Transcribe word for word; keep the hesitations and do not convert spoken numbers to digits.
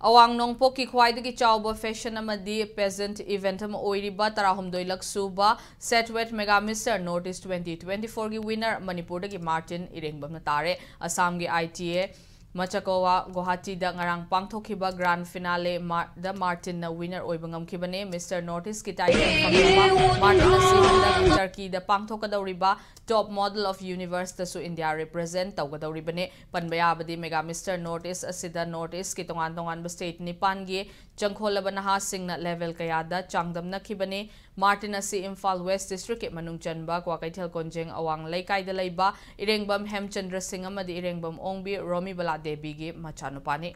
ꯑꯋꯥꯡ ꯅꯣꯡꯄꯣꯛꯀꯤ ꯈ꯭ꯋꯥꯏꯗꯒꯤ ꯆꯥꯎꯕ ꯐꯦꯁꯟ ꯑꯃꯗꯤ ꯄꯦꯖꯦꯟꯠ ꯏꯚꯦꯟꯠ ꯑꯃ ꯑꯣꯏꯔꯤꯕ ꯇꯔꯥꯍꯨꯝꯗꯣꯏꯂꯛ ꯁꯨꯕ ꯁꯦꯠꯋꯦꯠ mega mister north east twenty twenty ꯐꯣꯔꯒꯤ ꯋꯤꯟꯅꯔ ꯃꯅꯤꯄꯨꯔꯗꯒꯤ ꯃꯥꯔꯇꯤꯟ ꯏꯔꯦꯡꯕꯝꯅ ꯇꯥꯔꯦ꯫ ꯑꯁꯥꯝꯒꯤ ꯑꯥꯏ ꯇꯤ ꯑꯦ ꯃꯆꯀꯣꯋꯥ ꯒꯨꯋꯥꯍꯥꯇꯤꯗ ꯉꯔꯥꯡ ꯄꯥꯡꯊꯣꯛꯈꯤꯕ ꯒ꯭ꯔꯥꯟ ꯐꯤꯅꯥꯂꯦ ꯃꯥ-, ꯗ ꯃꯥꯔꯇꯤꯟꯅ ꯋꯤꯟꯅꯔ ꯑꯣꯏꯕ ꯉꯝꯈꯤꯕꯅꯦ꯫ ꯃꯤꯁꯇꯔ ꯅꯣꯔꯠ ꯏꯁꯀꯤ ꯇꯥꯏꯇꯜ ꯐꯪꯂꯕ ꯃꯥꯔꯇꯤꯟ ꯑꯁꯤ ꯍꯟꯗꯛ ꯇꯔꯀꯤꯗ ꯄꯥꯡꯊꯣꯛꯀꯗꯧꯔꯤꯕ ꯇꯣꯞ ꯃꯣꯗꯦꯜ ꯑꯣꯐ ꯌꯨꯅꯤꯚꯔꯁꯇꯁꯨ ꯏꯟꯗꯤꯌꯥ ꯔꯤꯄ꯭ꯔꯖꯦꯟꯠ ꯇꯧꯒꯗꯧꯔꯤꯕꯅꯤ꯫ ꯄꯟꯕ ꯌꯥꯕꯗꯤ ꯃꯦꯒꯥ ꯃꯤꯁꯇꯔ ꯅꯣꯔꯠ ꯏꯁ ꯑꯁꯤꯗ ꯅꯣꯔꯠ ꯏꯁꯀꯤ ꯇꯣꯉꯥꯟ ꯇꯣꯉꯥꯟꯕ ꯁ꯭ꯇꯦꯠ ꯅꯤꯄꯥꯟꯒꯤ ꯆꯪꯈꯣꯜꯂꯕ ꯅꯍꯥꯁꯤꯡꯅ ꯂꯦꯚꯦꯜ ꯀꯌꯥꯗ ꯆꯥꯡꯗꯝꯅꯈꯤꯕꯅꯤ꯫ ꯃꯥꯔꯇꯤꯟ ꯑꯁꯤ ꯏꯝꯐꯥꯜ ꯋꯦꯁ ꯗꯤꯁꯇ꯭ꯔꯤꯛꯀꯤ ꯃꯅꯨꯡ ꯆꯟꯕ ꯀ꯭ꯋꯥꯀꯩꯊꯦꯜ ꯀꯣꯟꯖꯦꯡ ꯑꯋꯥꯡ ꯂꯩꯀꯥꯏꯗ ꯂꯩꯕ ꯏꯔꯦꯡꯕꯝ ꯍꯦꯝꯆꯟꯗ꯭ꯔ ꯁꯤꯡ ꯑꯃꯗꯤ ꯏꯔꯦꯡꯕꯝ ꯑꯣꯡꯕꯤ ꯔꯣꯃꯤꯕꯂꯥ ꯗꯦꯕꯤꯒꯤ ꯃꯆꯥꯅꯨꯄꯥꯅꯤ꯫